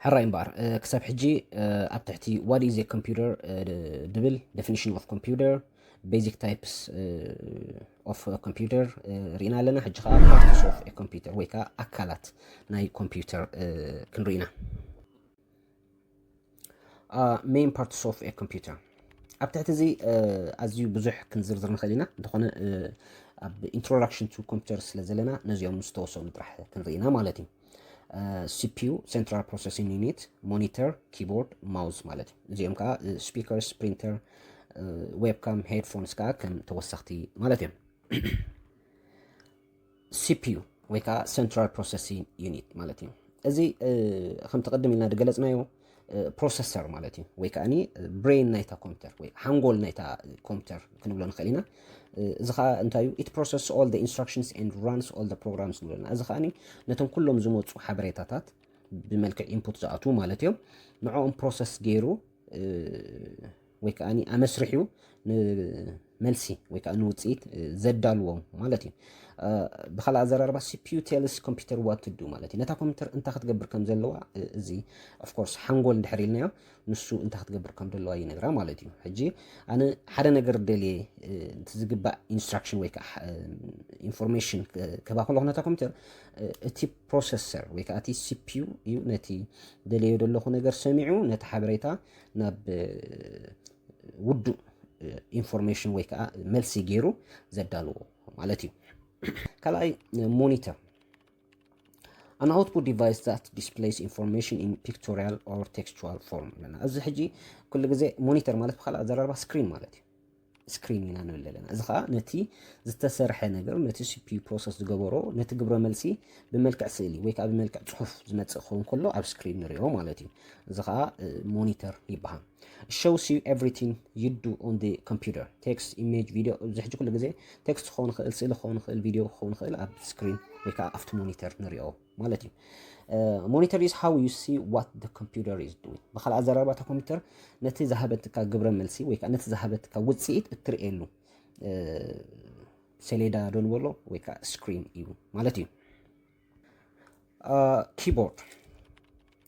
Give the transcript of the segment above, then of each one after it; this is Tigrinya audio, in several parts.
ሕራይ እምበኣር ክሳብ ሕጂ ኣብ ትሕቲ what is a computer ድብል፣ definition of computer፣ basic types of computer ርኢና ኣለና። ሕጂ ከዓ parts of a computer ወይ ከዓ ኣካላት ናይ ኮምፒውተር ክንርኢ ኢና። Main parts of a computer። ኣብ ትሕቲ እዚ ኣዝዩ ብዙሕ ክንዝርዝር ንኽእል ኢና። እንተኾነ ኣብ introduction to computer ስለ ዘለና ነዚኦም ዝተወሰኑ ጥራሕ ክንርኢ ኢና ማለት እዩ። CPU፣ central processing unit፣ monitor፣ keyboard፣ mouse ማለት እዩ። እዚኦም ከዓ speakers፣ printer፣ webcam፣ headphones ከዓ ከም ተወሰኽቲ ማለት እዮም። CPU ወይ ከዓ central processing unit ማለት እዩ። እዚ ከምቲ ቅድም ኢልና ዝገለፅናዮ processor ማለት እዩ፣ ወይ ከዓ brain ናይታ ኮምፒውተር ወይ ሓንጎል ናይታ ኮምፒውተር ክንብሎ ንኽእል ኢና። እዚ ከዓ እንታይ እዩ? It process all the instructions and runs all the programs ንብለና። እዚ ከዓ ነቶም ኩሎም ዝመፁ ሓበሬታታት ብመልክዕ input ዝኣትዉ ማለት እዮም፣ ንዕኦም process ገይሩ ወይ ከዓ ኣመስሪሑ ንመልሲ ወይ ከዓ ንውፅኢት ዘዳልዎም ማለት እዩ። ብካልእ ኣዘራርባ CPU tells computer what to do ማለት እዩ። ነታ ኮምፒውተር እንታይ ክትገብር ከም ዘለዋ፣ እዚ of course ሓንጎል እንድሕር ኢልናዮ፣ ንሱ እንታይ ክትገብር ከም ዘለዋ ይነግራ ማለት እዩ። ሕጂ ኣነ ሓደ ነገር ደልየ፣ እቲ ዝግባእ instruction ወይ ከዓ information ክህባ ከለኹ ነታ ኮምፒውተር፣ እቲ processor ወይ ከዓ እቲ CPU እዩ ነቲ ደልዮ ዘለኹ ነገር ሰሚዑ ነቲ ሓበሬታ ናብ ውዱእ information ወይ ከዓ መልሲ ገይሩ ዘዳልዎ ማለት እዩ። ካልኣይ፣ monitor፣ an output device that displays information in pictorial or textual form ኣለና። እዚ ሕጂ ኩሉ ግዜ ሞኒተር ማለት ብካልእ ኣዘራርባ ስክሪን ማለት እዩ። ስክሪን ኢና ንብል ዘለና። እዚ ከዓ ነቲ ዝተሰርሐ ነገር፣ ነቲ CPU process ዝገበሮ፣ ነቲ ግብረ መልሲ ብመልክዕ ስእሊ ወይ ከዓ ብመልክዕ ፅሑፍ ዝመፅእ ክኸውን ከሎ ኣብ ስክሪን ንሪኦ ማለት እዩ። እዚ ከዓ ሞኒተር ይበሃል። Shows you everything you do on the computer: text, image, video። እዚ ሕጂ ኩሉ ግዜ ቴክስት ክኸውን ይኽእል፣ ስእሊ ክኸውን ይኽእል፣ ቪዲዮ ክኸውን ይኽእል፣ ኣብ ስክሪን ወይ ከዓ ኣብቲ ሞኒተር ንሪኦ ማለት እዩ። Monitor is how you see what the computer is doing። ብካልእ ኣዘራርባ እታ ኮምፒውተር ነቲ ዝሃበትካ ግብረ መልሲ ወይ ከዓ ነቲ ዝሃበትካ ውፅኢት እትርእየሉ ሰሌዳ ዶ ንበሎ ወይ ከዓ ስክሪን እዩ ማለት እዩ። Keyboard፣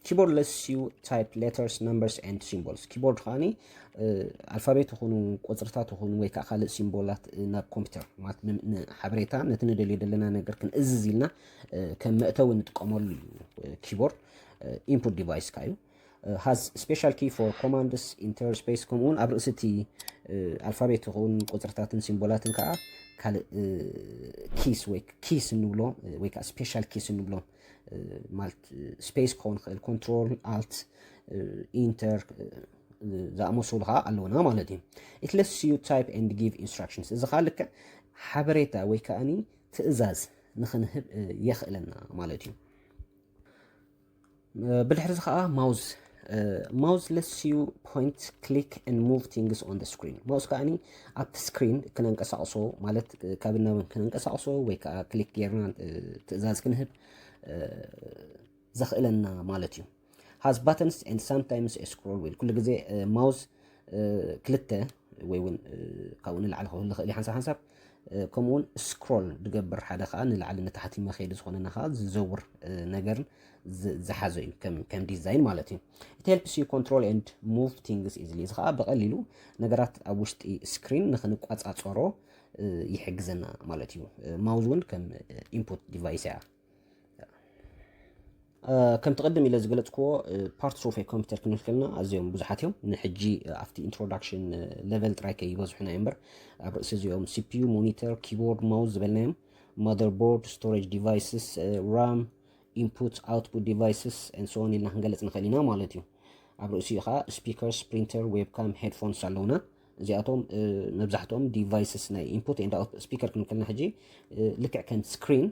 keyboard lets you type letters, numbers and symbols። ኪቦርድ ከዓኒ ኣልፋቤት ይኹኑ፣ ቁፅርታት ይኹኑ ወይ ከዓ ካልእ ሲምቦላት ናብ ኮምፒውተር ማለት ንሓበሬታ፣ ነቲ ንደልዮ ዘለና ነገር ክንእዝዝ ኢልና ከም መእተዊ ንጥቀመሉ እዩ። ኪቦርድ input device ከዓ እዩ። Has special key for commands, enter፣ space፣ ከምኡ እውን ኣብ ርእሲ እቲ ኣልፋቤት ይኹን ቁፅርታትን ሲምቦላትን ከዓ ካልእ ኪስ ወይ ኪስ እንብሎ ወይ ከዓ special ኪስ እንብሎ ማለት ስፔስ ክኸውን ይኽእል፣ ኮንትሮል፣ ኣልት፣ ኢንተር ዝኣመሰሉ ከዓ ኣለውና ማለት እዩ። It lets you type and give instructions። እዚ ከዓ ልክዕ ሓበሬታ ወይ ከዓኒ ትእዛዝ ንኽንህብ የኽእለና ማለት እዩ። ብድሕሪ እዚ ከዓ ማውዝ፣ mouse lets you point, click and move things on the screen። ማውዝ ከዓኒ ኣብቲ ስክሪን ክነንቀሳቕሶ ማለት ካብ ናብን ክነንቀሳቕሶ ወይ ከዓ ክሊክ ጌርና ትእዛዝ ክንህብ ዘኽእለና ማለት እዩ። Has buttons and sometimes a scroll wheel። ኩሉ ግዜ ማውዝ ክልተ ወይ እውን ካብኡ ንላዕሊ ክህሉ ይኽእል እዩ ሓንሳብ ሓንሳብ፣ ከምኡውን ስክሮል ዝገብር ሓደ ከዓ ንላዕሊ ንታሕቲ መኸዲ ዝኾነና ከዓ ዝዘውር ነገርን ዝሓዘ እዩ ከም ዲዛይን ማለት እዩ። It helps you control and move things easily። እዚ ከዓ ብቐሊሉ ነገራት ኣብ ውሽጢ ስክሪን ንክንቋፃፀሮ ይሕግዘና ማለት እዩ። ማውዝ እውን ከም ኢንፑት ዲቫይስ እያ። ከምቲ ቅድም ኢለ ዝገለፅክዎ ፓርትስ ኦፍ ኮምፒውተር ክንብል ከለና ኣዝዮም ብዙሓት እዮም። ንሕጂ ኣብቲ ኢንትሮዳክሽን ሌቨል ጥራይ ከይበዝሑና እዮም እምበር ኣብ ርእሲ እዚኦም ሲፒዩ፣ ሞኒተር፣ ኪቦርድ፣ ማውዝ ዝበልናዮም፣ ማዘርቦርድ፣ ስቶሬጅ ዲቫይስስ፣ ራም፣ ኢንፑት ኣውትፑት ዲቫይስስ and so on ኢልና ክንገልፅ ንኽእል ኢና ማለት እዩ። ኣብ ርእሲኡ ከዓ ስፒከርስ፣ ፕሪንተር፣ ዌብካም፣ ሄድፎንስ ኣለውና። እዚኣቶም መብዛሕትኦም ዲቫይስስ ናይ ኢንፑት ኤንድ ኣውትፑት፣ ስፒከር ክንብል ከለና ሕጂ ልክዕ ከም ስክሪን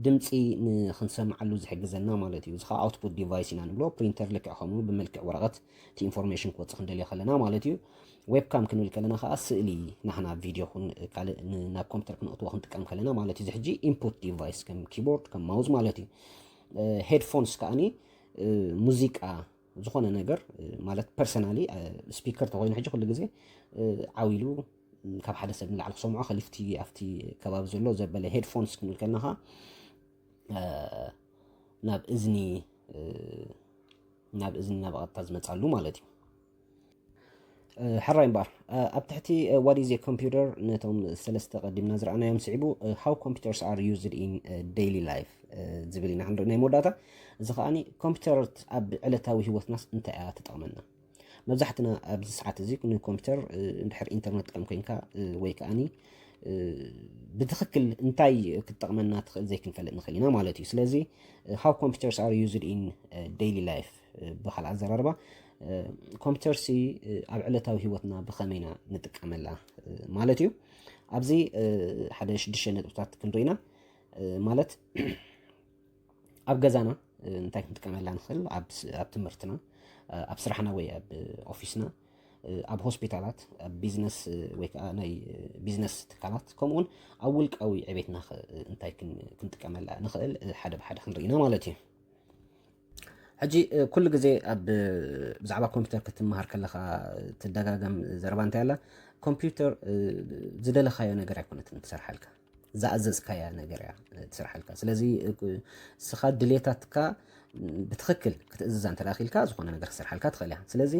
ድምፂ ንክንሰምዓሉ ዝሕግዘና ማለት እዩ። እዚ ከዓ ኣውትፑት ዲቫይስ ኢና ንብሎ። ፕሪንተር ልክዕ ከምኡ ብመልክዕ ወረቐት እቲ ኢንፎርሜሽን ክወፅእ ክንደልዮ ከለና ማለት እዩ። ዌብካም ክንብል ከለና ከዓ ስእሊ ናሕና ቪድዮ ኩን ካልእ ናብ ኮምፒተር ክነእትዎ ክንጥቀም ከለና ማለት እዩ። እዚ ሕጂ ኢንፑት ዲቫይስ ከም ኪቦርድ ከም ማውዝ ማለት እዩ። ሄድፎንስ ከዓኒ ሙዚቃ ዝኾነ ነገር ማለት ፐርሰናሊ ስፒከር ተኮይኑ ሕጂ ኩሉ ግዜ ዓው ኢሉ ካብ ሓደ ሰብ ንላዕሊ ክሰምዖ ከሊፍቲ ኣብቲ ከባቢ ዘሎ ዘበለ ሄድፎንስ ክንብል ከለና ከዓ ናብ እዝኒ ናብ እዝንና ብቐጥታ ዝመጻሉ ማለት እዩ። ሕራይ እምበኣር ኣብ ትሕቲ what is a computer ነቶም ሰለስተ ቀዲምና ዝረኣናዮም ስዒቡ how computers are used in daily life ዝብል ኢና ክንርኢ ናይ መወዳእታ። እዚ ከዓኒ ኮምፒውተር ኣብ ዕለታዊ ህይወትናስ እንታይ እያ ትጠቕመና? መብዛሕትና ኣብዚ ሰዓት እዚ ንኮምፒውተር እንድሕር ኢንተርነት ጥቀም ኮይንካ ወይ ከዓኒ ብትኽክል እንታይ ክትጠቕመና ትኽእል ዘይክንፈልጥ ንኽእል ኢና ማለት እዩ። ስለዚ how computers are used in daily life ብካልእ ኣዘራርባ ኮምፒውተር ሲ ኣብ ዕለታዊ ህይወትና ብኸመይ ኢና ንጥቀመላ ማለት እዩ። ኣብዚ ሓደ ሽዱሽተ ነጥብታት ክንርኢ ኢና። ማለት ኣብ ገዛና እንታይ ክንጥቀመላ ንኽእል? ኣብ ትምህርትና፣ ኣብ ስራሕና ወይ ኣብ ኦፊስና፣ ኣብ ሆስፒታላት፣ ኣብ ቢዝነስ ወይ ከዓ ናይ ቢዝነስ ትካላት፣ ከምኡውን ኣብ ውልቃዊ ዕቤትና እንታይ ክንጥቀመላ ንኽእል ሓደ ብሓደ ክንርኢ ኢና ማለት እዩ። ሕጂ ኩሉ ግዜ ኣብ ብዛዕባ ኮምፒውተር ክትመሃር ከለኻ ትደጋገም ዘረባ እንታይ ኣላ? ኮምፒውተር ዝደለኻዮ ነገር ኣይኮነትን ትሰርሓልካ፣ ዝኣዘዝካያ ነገር እያ ትሰርሓልካ። ስለዚ ስኻ ድሌታትካ ብትኽክል ክትእዝዛ እንተ ኽኢልካ ዝኾነ ነገር ክትሰርሓልካ ትኽእል እያ። ስለዚ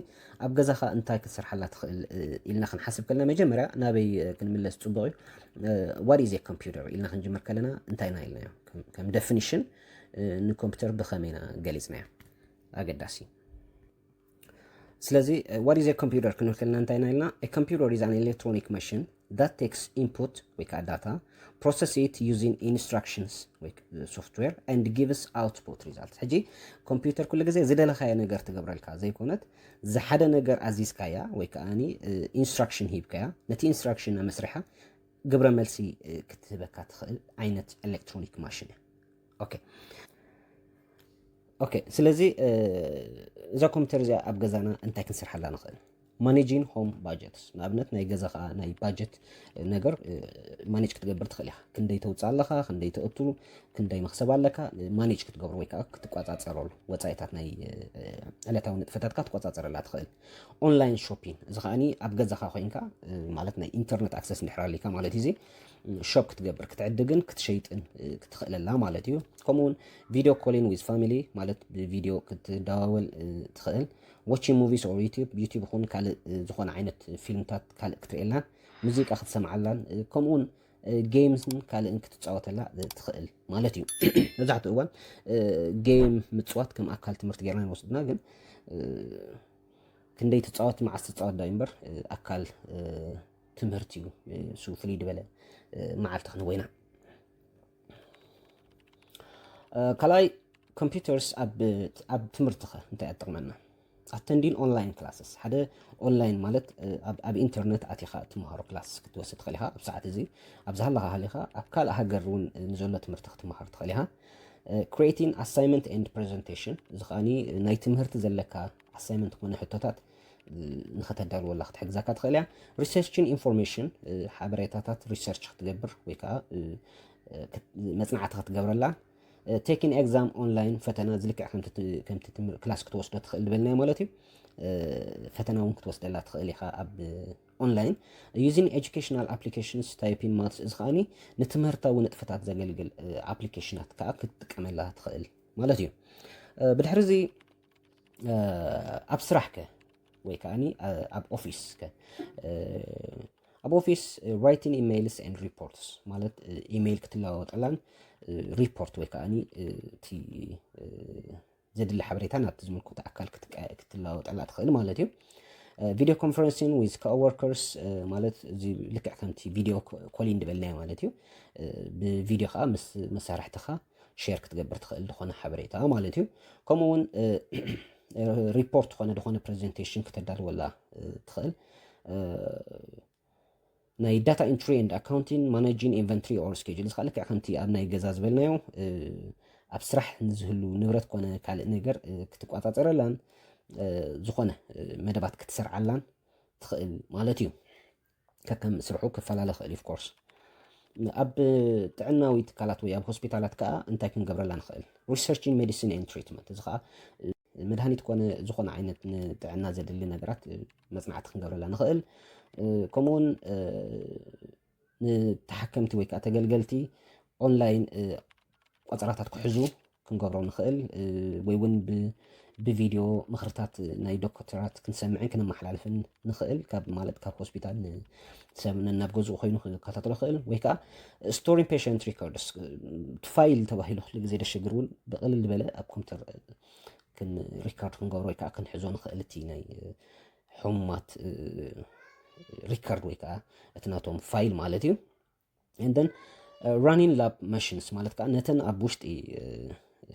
ኣብ ገዛኻ እንታይ ክትሰርሓላ ትኽእል ኢልና ክንሓስብ ከለና መጀመርያ ናበይ ክንምለስ ጽቡቕ እዩ? What is a computer ኢልና ክንጅምር ከለና እንታይ ኢና ኢልናዮ? ከም ደፊኒሽን ንኮምፒውተር ብኸመይ ኢና ገሊጽናዮ? ኣገዳሲ። ስለዚ what is a computer ክንብል ከለና እንታይ ኢና ኢልና? A computer is an electronic machine that takes input ወይ ከዓ data, process it using instructions ወይ software and gives output result። ሕጂ ኮምፒውተር ኩሉ ግዜ ዝደለኻዮ ነገር ትገብረልካ ዘይኮነት ዝሓደ ነገር ኣዚዝካያ ወይ ከዓ ኢንስትራክሽን ሂብካያ ነቲ ኢንስትራክሽን ኣመስሪሓ ግብረ መልሲ ክትህበካ ትኽእል ዓይነት ኤሌክትሮኒክ ማሽን እያ። ኦኬ ኦኬ። ስለዚ እዛ ኮምፒውተር እዚኣ ኣብ ገዛና እንታይ ክንሰርሓላ ንኽእል? Managing home budgets፣ ንኣብነት ናይ ገዛኻ ናይ ባጀት ነገር ማኔጅ ክትገብር ትኽእል ኢኻ። ክንደይ ተውፅእ ኣለኻ፣ ክንደይ ተእቱ፣ ክንደይ መኽሰብ ኣለካ፣ ማኔጅ ክትገብሩ ወይ ከዓ ክትቆፃፀረሉ ወፃኢታት ናይ ዕለታዊ ንጥፈታትካ ትቆፃፀረላ ትኽእል። ኦንላይን ሾፒንግ፣ እዚ ከዓኒ ኣብ ገዛኻ ኮይንካ ማለት ናይ ኢንተርነት ኣክሰስ እንድሕር ኣሊካ ማለት እዩ። ሾፕ ክትገብር ክትዕድግን ክትሸይጥን ክትኽእለላ ማለት እዩ። ከምኡውን ቪዲዮ ኮሊን ዊዝ ፋሚሊ ማለት ብቪዲዮ ክትደዋወል ትኽእል። Watching movies or YouTube፣ ዩቲዩብ ይኹን ካልእ ዝኾነ ዓይነት ፊልምታት ካልእ ክትርእየላን ሙዚቃ ክትሰምዓላን ከምኡውን ጌምስን ካልእን ክትፃወተላ ትኽእል ማለት እዩ። መብዛሕትኡ እዋን ጌም ምፅዋት ከም ኣካል ትምህርቲ ጌርና ንወስድና፣ ግን ክንደይ ትፃወት መዓስ ትፃወት ዳ እምበር ኣካል ትምህርቲ እዩ። እሱ ፍልይ ዝበለ መዓልቲ ክንወይና። ካልኣይ ኮምፒውተርስ ኣብ ትምህርትኸ እንታይ ኣጠቕመና? ኣተንዲን ኦንላይን ክላስስ፣ ሓደ ኦንላይን ማለት ኣብ ኢንተርነት ኣቲኻ ትምሃሮ ክላስ ክትወስድ ትኽእል ኢኻ። ኣብ ሰዓት እዚ ኣብ ዝሃለኻ ሃሊኻ ኣብ ካልእ ሃገር እውን ንዘሎ ትምህርቲ ክትምሃር ትኽእል ኢኻ። Creating assignment and presentation፣ እዚ ከዓኒ ናይ ትምህርቲ ዘለካ ኣሳይመንት ኮነ ሕቶታት ንኸተዳልወላ ክትሕግዛካ ትኽእል እያ። Researching information፣ ሓበሬታታት ሪሰርች ክትገብር ወይ ከዓ መፅናዕቲ ክትገብረላ። Taking exam online፣ ፈተና ዝልክዕ ከምቲ ክላስ ክትወስዶ ትኽእል ዝበልናዮ ማለት እዩ። ፈተና እውን ክትወስደላ ትኽእል ኢኻ ኣብ ኦንላይን። Using educational applications፣ ታይፒን ማትስ፣ እዚ ከዓኒ ንትምህርታዊ ንጥፈታት ዘገልግል ኣፕሊኬሽናት ከዓ ክትጥቀመላ ትኽእል ማለት እዩ። ብድሕሪ እዚ ኣብ ስራሕከ ወይ ከዓኒ ኣብ ኦፊስከ? ኣብ ኦፊስ writing emails and reports ማለት ኢሜይል ክትለዋወጠላን ሪፖርት ወይ ከዓኒ እቲ ዘድሊ ሓበሬታ ናብቲ ዝምልከቶ ኣካል ክትለዋወጠላ ትኽእል ማለት እዩ። Video conferencing with coworkers ማለት እዚ ልክዕ ከምቲ ቪዲዮ ኮሊን ዝበልናዮ ማለት እዩ። ብቪዲዮ ከዓ ምስ መሳርሕትኻ ሼር ክትገብር ትኽእል ዝኾነ ሓበሬታ ማለት እዩ። ከምኡ እውን ሪፖርት ዝኾነ ዝኾነ ፕሬዘንቴሽን ክተዳልወላ ትኽእል። ናይ data entry and accounting፣ managing inventory or schedule፣ እዚ ከዓ ልክዕ ከምቲ ኣብ ናይ ገዛ ዝበልናዮ ኣብ ስራሕ ንዝህሉ ንብረት ኮነ ካልእ ነገር ክትቆፃፀረላን ዝኾነ መደባት ክትሰርዓላን ትኽእል ማለት እዩ። ከከም ስርሑ ክፈላለ ይኽእል እዩ። Of course ኣብ ጥዕናዊ ትካላት ወይ ኣብ ሆስፒታላት ከዓ እንታይ ክንገብረላ ንኽእል? Researching medicine and treatment፣ እዚ ከዓ መድሃኒት ኮነ ዝኾነ ዓይነት ንጥዕና ዘድሊ ነገራት መፅናዕቲ ክንገብረላ ንኽእል። ከምኡውን ንተሓከምቲ ወይ ከዓ ተገልገልቲ ኦንላይን ቆፀራታት ክሕዙ ክንገብሮ ንኽእል ወይ እውን ብቪድዮ ምኽርታት ናይ ዶክተራት ክንሰምዕን ክነመሓላልፍን ንኽእል። ካብ ማለት ካብ ሆስፒታል ንሰብ ነናብ ገዝኡ ኮይኑ ክከታተሎ ክእል ወይ ከዓ storing patient records ፋይል ተባሂሉ ክሉ ግዜ ደሸግር እውን ብቕልል ዝበለ ኣብ ኮምፒተር ሪካርድ ክንገብሮ ወይ ከዓ ክንሕዞ ንኽእል እቲ ናይ ሕሙማት ሪካርድ ወይ ከዓ እቲ ናቶም ፋይል ማለት እዩ። And then running lab machines ማለት ከዓ ነተን ኣብ ውሽጢ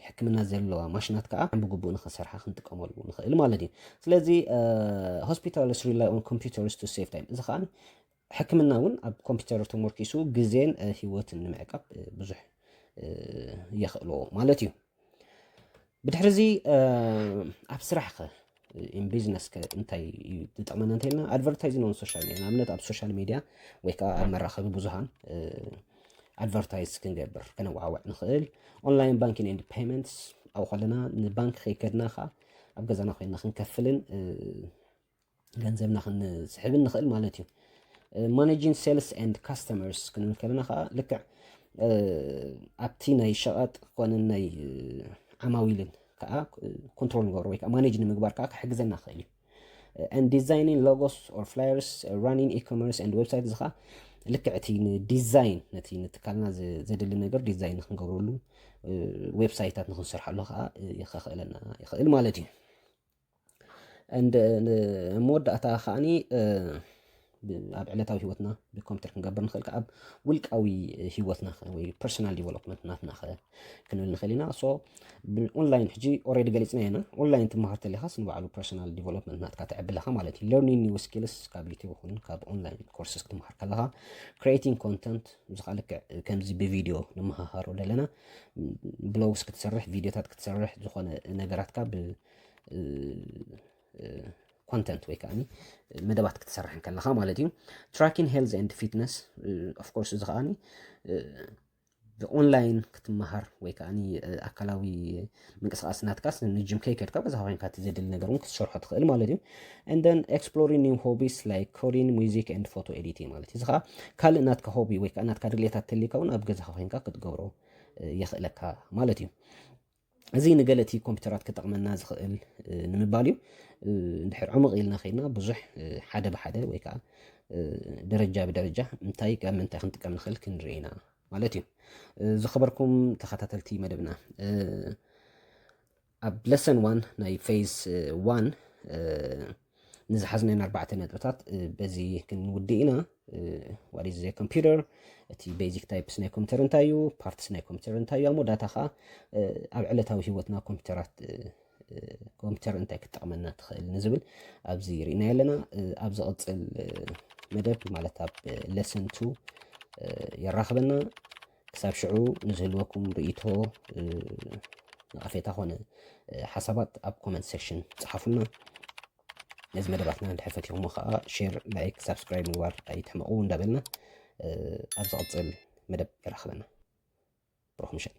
ሕክምና ዘለዋ ማሽናት ከዓ ብግቡእ ንኽሰርሓ ክንጥቀመሉ ንኽእል ማለት እዩ። ስለዚ hospitals rely on computers to save time። እዚ ከዓ ሕክምና እውን ኣብ ኮምፒውተር ተመርኪሱ ግዜን ህይወትን ንምዕቃብ ብዙሕ የኽእሎ ማለት እዩ። ብድሕሪ እዚ ኣብ ስራሕ ከ in business ከ እንታይ እዩ ዝጠቕመና እንተልና advertising on social media ንኣብነት ኣብ social media ወይ ከዓ ኣብ መራኸቢ ብዙሃን advertise ክንገብር ከነዋዓወዕ ንኽእል። Online banking and payments ኣብኡ ከለና ንባንክ ከይከድና ከዓ ኣብ ገዛና ኮይና ክንከፍልን ገንዘብና ክንስሕብን ንኽእል ማለት እዩ። Managing sales and customers ክንብል ከለና ከዓ ልክዕ ኣብቲ ናይ ሸቐጥ ኮነ ናይ ዓማዊልን ከዓ ኮንትሮል ንገብሮ ወይ ከዓ ማኔጅ ንምግባር ከዓ ክሕግዘና ክእል እዩ። And designing logos or flyers, running e-commerce and website እዚ ከዓ ልክዕ እቲ ንዲዛይን ነቲ ንትካልና ዘድሊ ነገር ዲዛይን ክንገብረሉ ዌብሳይታት ንክንሰርሓሉ ከዓ ከኽእለና ይኽእል ማለት እዩ። And መወዳእታ ከዓኒ ኣብ ዕለታዊ ህይወትና ብኮምፒተር ክንገብር ንኽእል ኣብ ውልቃዊ ህይወትና ወይ personal development ናትና ክንብል ንኽእል ኢና። So online ሕጂ already ገሊፅና ኢና። Online ትመሃር ተሊኻስ ንባዕሉ personal development ናትካ ተዕብለኻ ማለት እዩ። Learning new skills ካብ YouTube ይኹን ካብ online courses ክትመሃር ከለኻ creating content እዚ ከዓ ልክዕ ከምዚ ብቪድዮ ንመሃሃሮ ዘለና blogs ክትሰርሕ ቪዲዮታት ክትሰርሕ ዝኾነ ነገራትካ ብ content ወይ ከዓ መደባት ክትሰርሕ ከለኻ ማለት እዩ። Tracking health and fitness of course እዚ ከዓ ብኦንላይን ክትመሃር ወይ ከዓ ኣካላዊ ምንቅስቃስ ናትካስ ንጅም ከይከድካ በዛ ኮይንካ እቲ ዘድሊ ነገር እውን ክትሰርሖ ትኽእል ማለት እዩ። And then exploring new hobbies like coding, music and photo editing ማለት እዩ። እዚ ከዓ ካልእ ናትካ ሆቢ ወይ ከዓ ናትካ ድሌታት ተሊካ እውን ኣብ ገዛኻ ኮይንካ ክትገብሮ የኽእለካ ማለት እዩ። እዚ ንገለ እቲ ኮምፒውተራት ክጠቕመና ዝኽእል ንምባል እዩ። እንድሕር ዕሙቕ ኢልና ከይድና ብዙሕ ሓደ ብሓደ ወይ ከዓ ደረጃ ብደረጃ እንታይ ካብ ምንታይ ክንጥቀም ንኽእል ክንርኢ ኢና ማለት እዩ። ዝኸበርኩም ተኸታተልቲ መደብና ኣብ lesson one ናይ phase one ንዝሓዝናዮ ኣርባዕተ ነጥብታት በዚ ክንውድእ ኢና። What is a computer? እቲ basic types ናይ ኮምፒተር እንታይ እዩ? Parts ናይ ኮምፒተር እንታይ እዩ? ኣብ መወዳእታ ከዓ ኣብ ዕለታዊ ህይወትና ኮምፒተራት ኮምፒተር እንታይ ክትጠቕመና ትኽእል ንዝብል ኣብዚ ርኢና ኣለና። ኣብ ዝቕፅል መደብ ማለት ኣብ lesson two የራኽበና። ክሳብ ሽዑ ንዝህልወኩም ርእይቶ፣ ነቐፌታ ኾነ ሓሳባት ኣብ comment section ጸሓፉልና። ነዚ መደባትና እንድሕር ፈቲኹሞ ከዓ share፣ like፣ subscribe ምግባር ኣይትሕመቑ እንዳበልና ኣብ ዝቕፅል መደብ የራኽበና። ብሩኽ ምሸት።